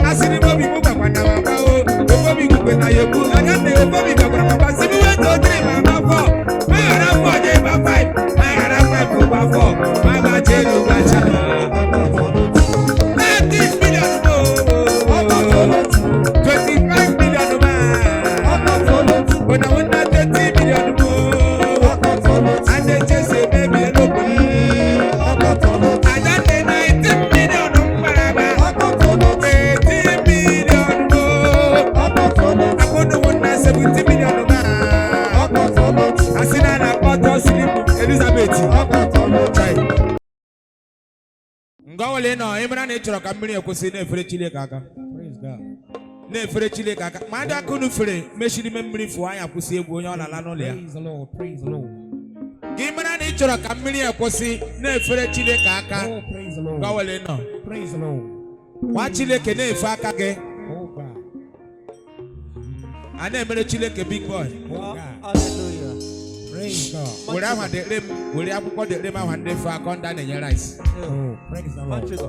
Asịrị m obi m gwakwa na mama o. Ofu obi gwukwe na ya egbu. Anya nne ofu obi gwakwara mama si m wee too three mama four. Ma ghara four jee gba five. Ma ghara five gba four. Ma gbacha elu gbacha ala. 19 million mo. 25 million ma. Una una 20 million mo. Adechese baby elokwe. Adanne 19 million mgbaragba. 18 million mo. Akpọnụwụ na 70 million ma. Asị na na-akpọ Silip Elizabeth. Chai. Nga ọbụla ị nọ, ị mara na ị chọrọ ka mmiri ekwesị, na-efere Chineke aka. Praise God. Na-efere Chineke aka. Ma ndị aka unu fere mechiri ime mmiri fụọ anya, kwụsị egwu, onye ọ na-ala n'ụlọ ya. Praise the Lord. Praise the Lord. Gị mara na ị chọrọ ka mmiri ekwesị, na-efere Chineke aka. Oh, praise the Lord. Nga ọbụla ị nọ. Praise the Lord. Nwa Chineke, na-efe aka gị. Oh, God. A na-emere Chineke big boy. Oh, God. Hallelujah. Praise God. Were ahwa dere m, were akwụkwọ dere m ahwa ndị fe aka ndị a na-enye rice. Oh, praise the Lord. Manchigo.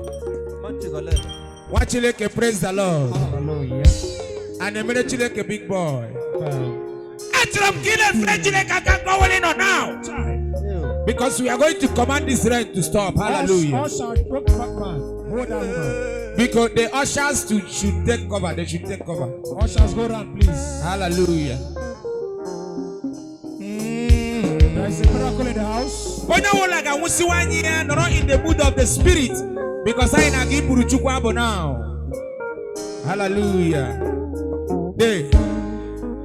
Manchigo lelo. Nwa Chineke, praise the Lord. Hallelujah. A na-emere Chineke big boy. God. Achọrọ m ka ị na-efere Chineke aka nke ọbụla ị nọ now, because we are going to command this rain to stop. Hallelujah. Usher, broke back man. Hold on, man. Because the ushers should take cover. They should take cover. Ushers, go down, please. Hallelujah. There is a miracle in the house. Onye ọbụla ga-anwụsịwanye ya nọrọ in the mood of the spirit, because anyị na-aga iburu Chukwu abụ now. Hallelujah. De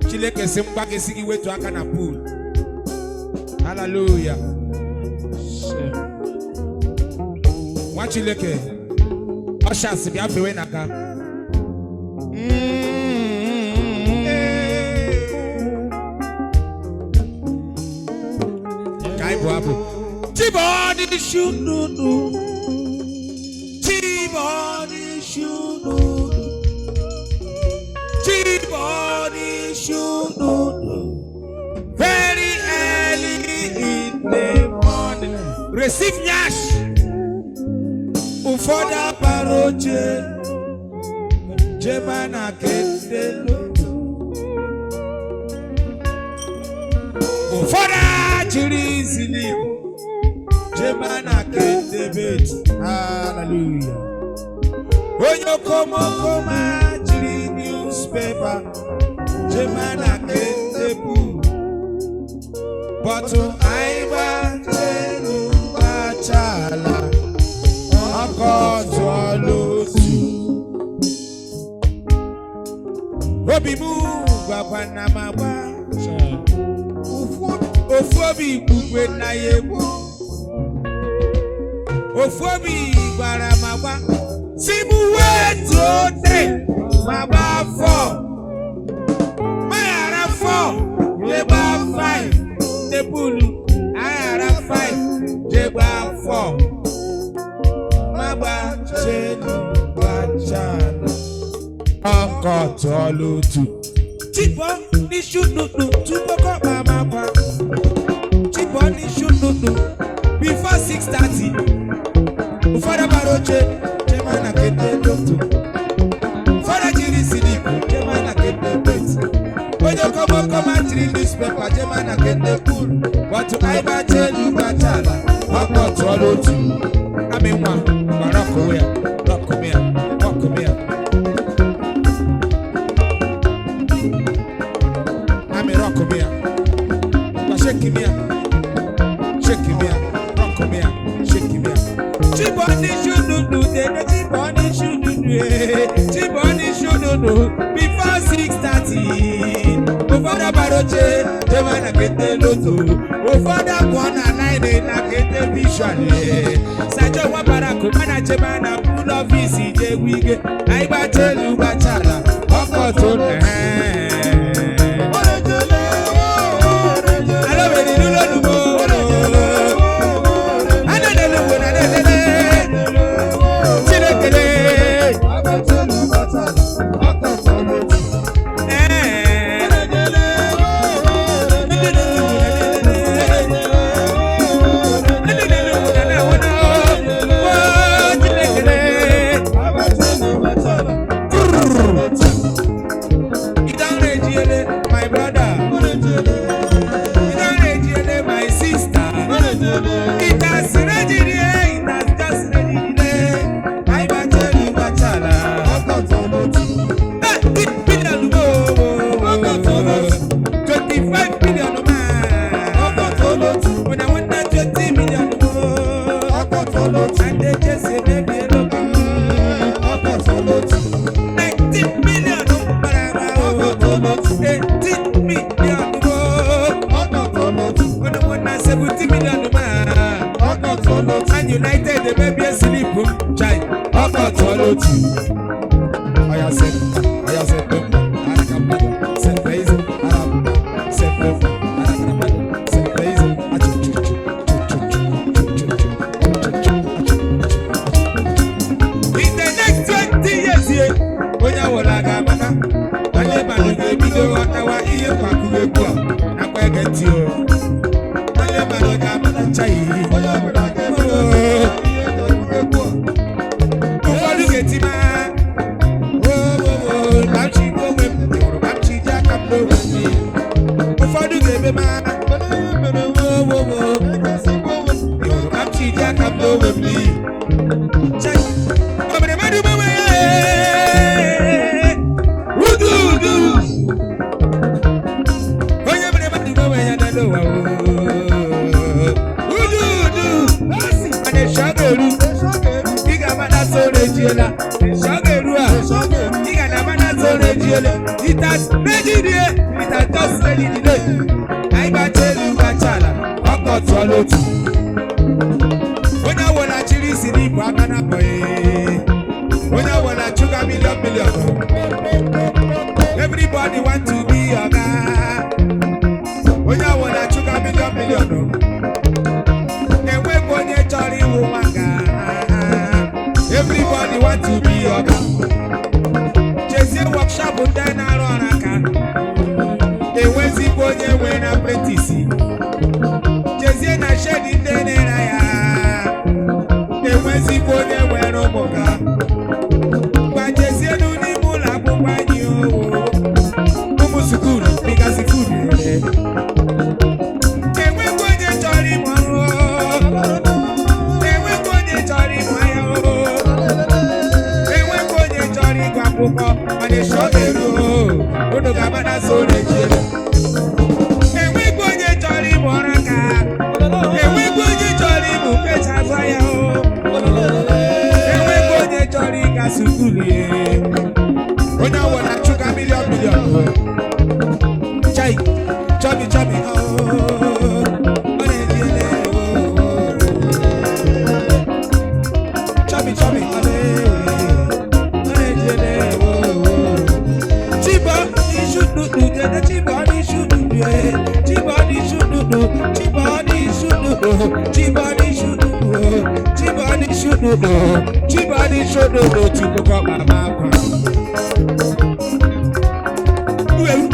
Chineke si mgba gị si gị wetu aka na pool. Hallelujah. Nwa Chineke, ushers, bịa fewe n'aka. Ka anyị bụ abụ. Chibodi shunudu. Chibodi shunudu. Chibodi shunudu. Very early in the morning. Receive nyash. Ụfọdụ akpara oche jema na kende loto. Ụfọdụ achịrị izili jema na kende bet. Hallelujah. Onye okomoko ma jiri newspaper jema na kende pool. But anyị gbachelu gbachala ọkọ tụọla otu. Obi m gwakwa na m agba. Ofu obi gbugbe na ya egbu. Ofu obi gwara m agba si m wetuo three ma gba four, ma ghara four jee gbaa five tebụlụ, aghara five jee gbaa four, ma gbachelu gbachala ọkọ tụọla otu. Chibọ n'ishu nụnụ tubokọ mamakwa. Chibọ n'ishu nụnụ before 6:30. Ụfọdụ gbara oche jema na kete loto. Ụfọdụ jiri slip jema na kete bet. Onye okomoko ma jiri newspaper jema na kete pool. But anyị gbacha elu gbacha ala, ọkọ tụọla otu. Amị nwa gwa rọkụwa ya, rọkụwa ya, rọkụwa ya. Amị, rọkụwa ya. Gwa shake me ya, shake me ya, rock me ya, shake me ya. Chiboni shududu, dede chiboni shududu, eh. Chiboni shududu, before 6:30. Ụfọdụ agbara oche jema na kete loto. Ụfọdụ apụọ na line na kete vision. Sajo nwa barakụ mana jema na pool office je wige. Anyị gbacha elu gbacha ala, ọkọ̀ tó Alóbìnrin lólùbọ̀. Ananelugbo na nelele. Chinekele. Ee. Ananelugbo na na-awụna. Oh, Chinekele. 19 million gbara agba 18 million o na 70 million ma Man United emebie slip m chai ọkọtụọla otu. Oya sị, oya sị, araka mmadụ, sị mbe ara sị mbe araka mmadụ, sị mbe achụ chu chu chu chu chu chu chu chu chu chu chu. In the next 20 years, ye, onye awụla ga-amata onye mmadụ ga-ebido ghọtawa ihe mkpakụrụ egwu a nakwa ege ntị o. Onye mmadụ ga-amata chai. Ụfọdụ ga-eti ma ka m chi gbuo onwe m hụrụ ka m chi ji aka m n'onwe m. Ụfọdụ ga-eme ma hụrụ ka m chi ji aka m n'onwe m n'iyi. Chai. Ọ mere mmadụ gbanwe ya ee. Udu udu. Onye mere mmadụ gbanwe ya n'elu ụwa oo. Udu udu. Mana ịsha ga-eru. Ị ga-amata soro ejiela. Ịsha ga-eru a. Ị ga na-amata soro ejiela. It has made it. It has just made it. Anyị gbacha elu gbacha ala. Ọkọ̀ tụọla otu. Onye awọla chiri isi n'igwe aka na abọghị. Onye awọla chụga million million. Everybody want to be oga. Onye awọla chụga million million. Enweghị onye chọrọ iwu nwanga. Everybody want to be oga. Chezie workshop ndị na-arụ ọrụ aka. Enwezikwa onye nwere apprentice. Chezie na shed ndị na-ere ya. Enwezikwa onye nwere ụmụ ga. Gbajezienu n'ime ụlọ akwụkwọ anyị o. Ụmụ sukulu dịgasị furu. Enwekwa onye chọrọ ịmụ ọrụ o. Enwekwa onye chọrọ ịmụ ahịa o. Enwekwa onye chọrọ ịgụ akwụkwọ mana ịchọ ga-eru o. Unu ga-amata so na-eji. Enwekwa onye chọrọ ịmụ ọrụ aka. Enwekwa onye chọrọ ịmụ mmecha azụ ahịa o. Enwekwa onye chọrọ ịga sukulu ye. Onye ọwụla chụga million million. Chai, chọbi chọbi ooo. Ọ na-eji ele ooo. Chọbi chọbi ọ na-eji ele ooo. Chibo iṣu dudu jẹjẹ chibo ní iṣu dudu ẹ. Chibo ní iṣu dudu, chibo ní iṣu dudu, chibo ní iṣu dudu, chibo ní iṣu dudu, chibo ní iṣu dudu tí kókó màmá kan. Uwewu.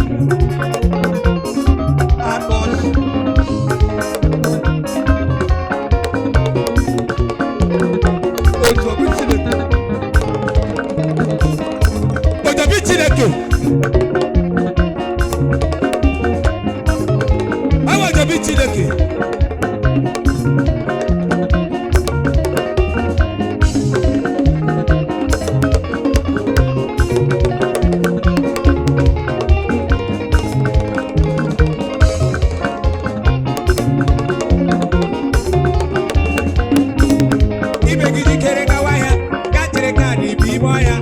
Ojobi Chineke. Awa Ojobi Chineke. Ibe gị jikere gawa ahịa, gaa chere kaadị bụ ime ọhịa.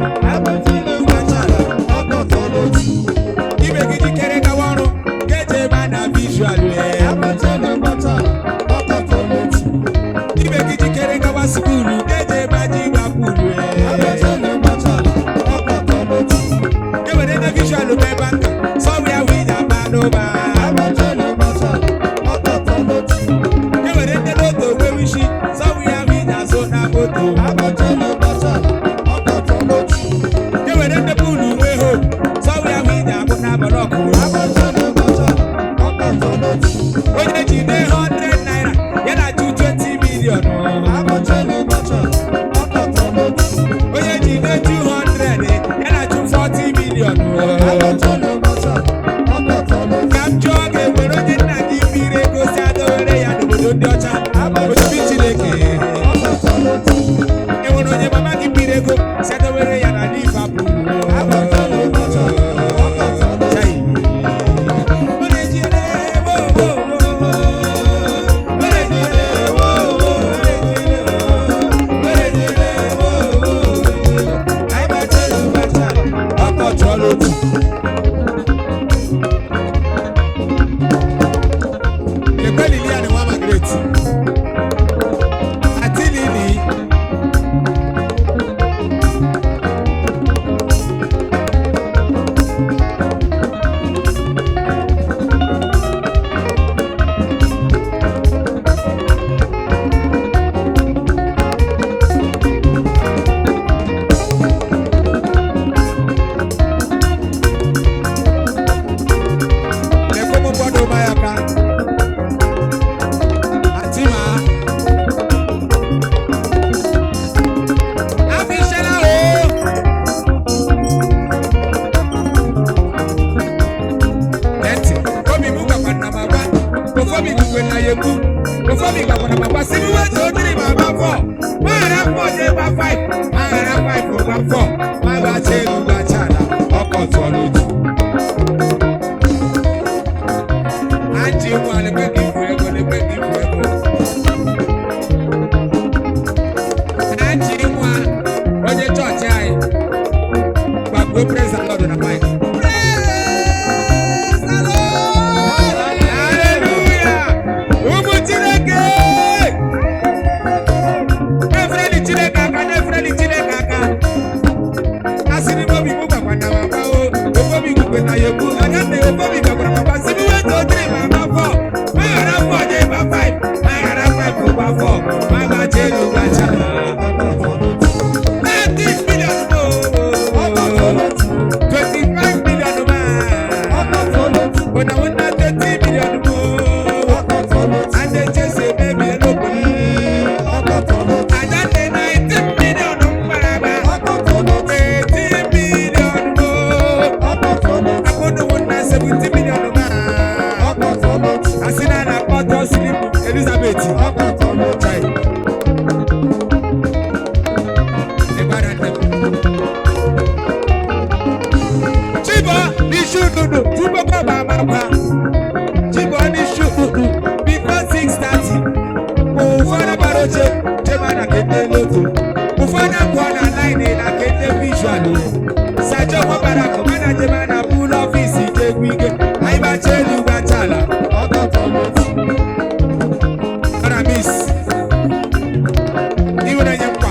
Ibe gị jikere gawa ọrụ, ga-eje ebe a na visual ee. Ibe gị jikere gawa skuulu, ga-eje ebe a ji gba kwuru ee. Ewere na visual mee banka, sọwa ya wee ji aba n'ụba. Ewere ndị n'otu onwe wishi, sọwa ya wee ji azụ na moto. Ewere ndị puulu nwee hope, sọwa ya wee ji abụ na bọlọkụ. Onye jide 100 naira, ya na 220 million. Onye jide 200, ya na 240 million. Ka m jụọ gị, enwere onye nna gị mmiri ego si adọwere ya n'obodo ndị ọcha? Ojibi Chineke. Enwere onye mama gị mmiri ego si adọwere ya na Liverpool? Chai. Ọ na-eji ele, wo, wo, wo. Ọ na-eji ele, wo, wo. Ọ na-eji ele, wo. Ọ na-eji ele, wo, wo. Anyị gbacha elu. Go praise the Lord na mic. Praise the Lord. Hallelujah. Ụmụ Chineke. Na-efereli Chineke aka, na-efereli Chineke aka. Asịrị m obi m gwakwa na mama o, obobi gwukwe na ya ekwu, anya nna ya obobi gwakwara mama, sị m weta otiri ma ma fọ, ma ghara fọ jee ba five, ma ghara five gba fọ, ma gbacha elu gbacha. 19 million mo, 25 million ma, una wuna 30 million mo, ande chese baby elokwe, ada nne 19 million mgbaragba. 18 million mo, akpọnụwụ na 70 million ma. Asị na na-akpọtọ Slim Elizabeth. Chai. Ịgbara nne m. Chibo n'isi ụtụtụ, Chibo kọba amakwa. Chibo n'isi ụtụtụ, before 6:30. Ụfọdụ gbara oche, chema na kete loto. Ụfọdụ akwụọ na line na kete visual. Sajo nwabara kọma na jema na bụlụ ọfịs jegwu ike. Anyị gbacha elu gbacha ala. Aramis. Iwe na-enye nkwa.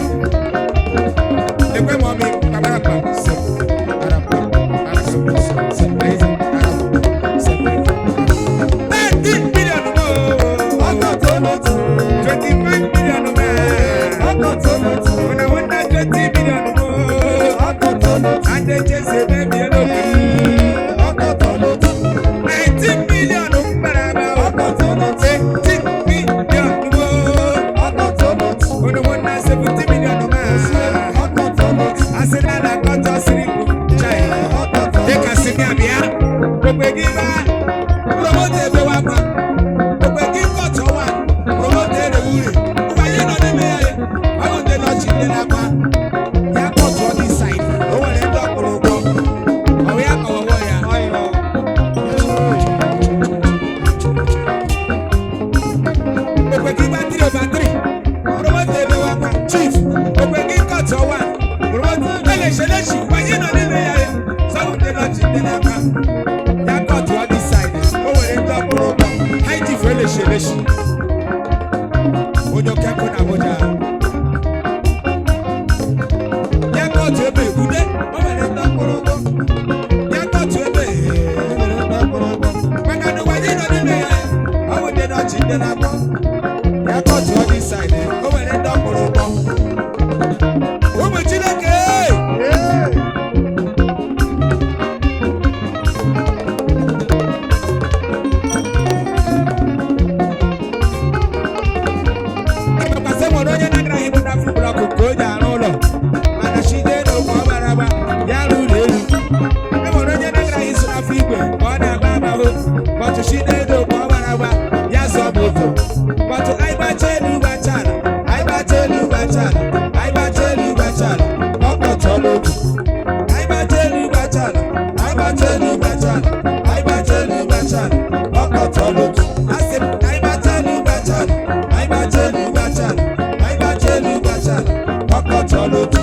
Ekwe m ọmị, kpabara mkpa. Sọ, ara mkpa, ara sọ, sọ, sọ, anyị ara sọ. 13 million mo. 25 million ma. Una wunda 20 million mo. Ande chese baby elope. 19 million mbaraba. 18 million mo. Una wunda 70 million ma. Asị na na-akọta siri chai. Dịka si gị abịa, okwe gị baa, promote ebewe akwa. Okwe gị kọtọ wa, promote erewure. Ụwa ihe nọ n'ime ya, ọ bụ ndị nọchi ndị na-akwa. Ya kọtụọ this side, o nwere ndị ọ kwụrụ ụgwọ. Ọ bụ ya ka ọwụwa ya. Okwe gị gba three over three, promote ebewe akwa. Chief, okwe gị kọtọ wa, promote elesheleshi, ụwa ihe nọ n'ime ya, sọ bụ ndị nọchi ndị na-akwa. Ya kọtụọ this side, o nwere ndị ọ kwụrụ ụgwọ. High chief elesheleshi. Onye oke nkụ na Abuja. Ya kọtụ ebe ude, o nwere ndị ọ kwụrụ ụgwọ. Ya kọtụ ebe, o nwere ndị ọ kwụrụ ụgwọ. Maka na ụwa anyị nọ n'ime ya, ọ bụ ndị nọchi ndị na-akpọ. Ya kọtụọ this side, o nwere ndị ọ kwụrụ ụgwọ. Ụmụ Chineke! Emekwasị nwere onye na-agaraghị bụ na blọkụ ka o ji arụ ụlọ mana chide n'ogbe ọ gbara agba ya arụ ụlọ elu. E nwere onye na-agaraghị so n'afọ igwe ka ọ na-agba agbahụ bọtụ chide n'ogbe ọ gbara agba ya zụọ moto bọtụ anyị gbacha elu gbacha ala, anyị gbacha elu gbacha ala, anyị gbacha elu gbacha ala, ọ kpọtụọ n'otu. Anyị gbacha elu gbacha ala, anyị gbacha elu gbacha ala, anyị gbacha elu gbacha ala, ọ kpọtụọ n'otu. Asị m, anyị gbacha elu gbacha ala, anyị gbacha elu gbacha ala, anyị gbacha elu gbacha ala, ọ kpọtụọ n'otu.